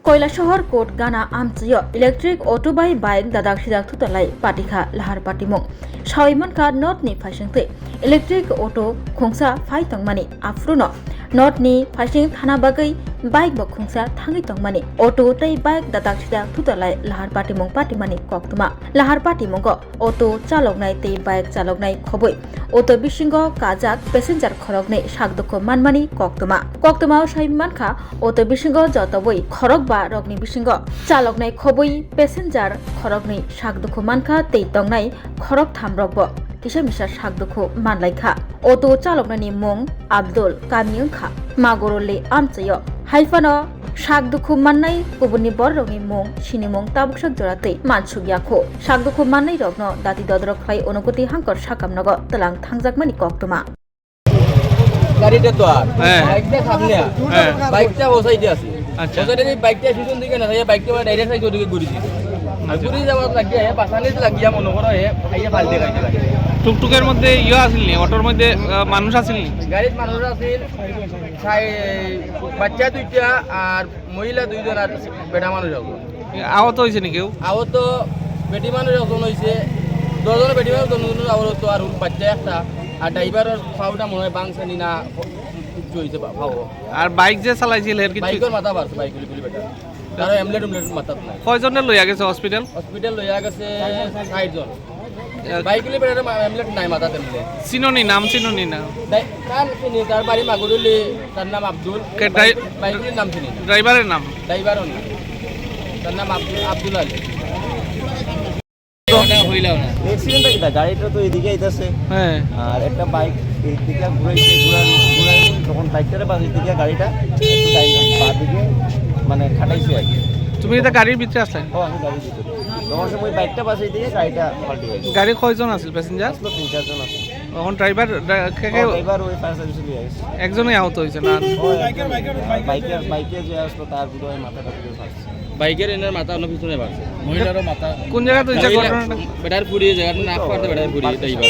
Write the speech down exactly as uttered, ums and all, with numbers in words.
Koilasohor Court gana amchwio electric auto bai bike dadak sidak thutalai patikha lahar patimung. Sawi mankha north ni phaisingtwi electric auto khungsa phai tongmani, aphuru no north ni phaising thana bagwi bike bo khungsa thangwi tongmani. Auto tei bike dadak sidak thutalai lahar patimung patimani koktwma. Lahar patimungo auto chaloknai tei bike chaloknai khobwi auto bisingo kajak passenger khoroknwi sakdukhu manmani koktwma. Koktwmao sai mankha, auto bisingo jotobwi khorokba rokni bisingo chaloknai khobwi passenger khoroknwi sakdukhu mankha tei tongnai khoroktham rokbo kisa misa sakdukhu manlaikha. Auto chaloknani mung Abdul, kami wngkha Magoroli amchaio. Haiphano sakdukhu mannai kubunni bororokni mung, sinimung tabuksak jora twi mansukya kho. Sakdukhu mannai rokno dati dodorok khlai Unokoti Hangkor sakamnogo twlang thangjakmani koktwma. গাড়িটা তো আর হ্যাঁ। বাইকটা সামনে আর। হ্যাঁ। বাইকটা ও সাইডে আছে। আচ্ছা। ও সাইডে এই বাইকটা পিছন দিকে না, এই বাইকটা মানে ডাইরেক্ট সাইডে ওদিকে ঘুরে দিছে। আর ঘুরে যাওয়ার লাগিয়া, এ পাশানিত লাগিয়া মনে করো, এ আইয়া ফাল দিয়ে গাড়িটা লাগে। টুকটুকের মধ্যে ইয়ে আসেনি, অটোর মধ্যে, আহ, মানুষ আসেনি? গাড়িত মানুষ আছিল, চাই-, বাচ্চা দুইটা আর মহিলা দুইজন আর বেটা মানুষ একজন। এ, আহত হয়েছে নি কেউ? আহত বেটি মানুষ একজন হয়েছে, দুজন বেটি মানুষ, দুজন আহত, আর বাচ্চা একটা, আর ড্রাইভারের পাওটা মনে হয় বাংসানি না কিছু হয়েছে বা-, পাও। আর বাইক যে চালাইছিল এর কিছু? বাইকের মাথা বাড়ছে, বাইক গুলি গুলি বেটা। কারো এমলেট উমলেট মাথাত নাই। কয়জনে লইয়া গেছে হসপিটাল? হসপিটাল লইয়া গেছে ষাট জন। এ, বাইক গুলি বেটা মা-, এমলেট নাই মাথাত এমলেট। চিনোনি, নাম চিনোনি না? ডাই-, তার চিনি, তার বাড়ি মাগুরুলি, তার নাম আব্দুল। কে ড্রাই-, বাইক গুলির নাম চিনি না। ড্রাইভারের নাম? ড্রাইভারও না। তার নাম আব্দুল, আব্দুল আলী। ওটা হইল না। অ্যাক্সিডেন্টটা কিটা? গাড়িটা তো এদিকে আইতাছে। হ্যাঁ। আর একটা বাইক এদিকে ঘুরাইছে, ঘুরান-, ঘুরাই তখন বাইকটারে বাস এদিকে গাড়িটা একটু ডাইন বাদিকে মানে খাটাইছে আর কি। তুমি এটা গাড়ির ভিতরে আসলে? ও, আমি গাড়ির ভিতরে। তখন সময় বাইকটা বাস এদিকে গাড়িটা পাল্টি হয়েছে। গাড়ি কয়জন আছিল প্যাসেঞ্জার? আসলো তিন চারজন আছে। এখন ড্রাইভার, ড্রা-, কে কে? ও, ড্রাইভার ওই ফায়ার সার্ভিসে নিয়ে গেছে। একজনই আহত হয়েছে না? ও, একজন। বাইকের, বাইকে যে আসলো তার বোধহয় মাথাটা পুরো ফাটছে। বাইকের এনার মাথা অন্য পিছনে ফাটছে। মহিলারও মাথা। কোন জায়গাতে হয়েছে মহিলা ঘটনাটা? বেটার ফুড়ি, জায়গাটা না ফাটতে বেটার ফুড়ি, তাই এবার।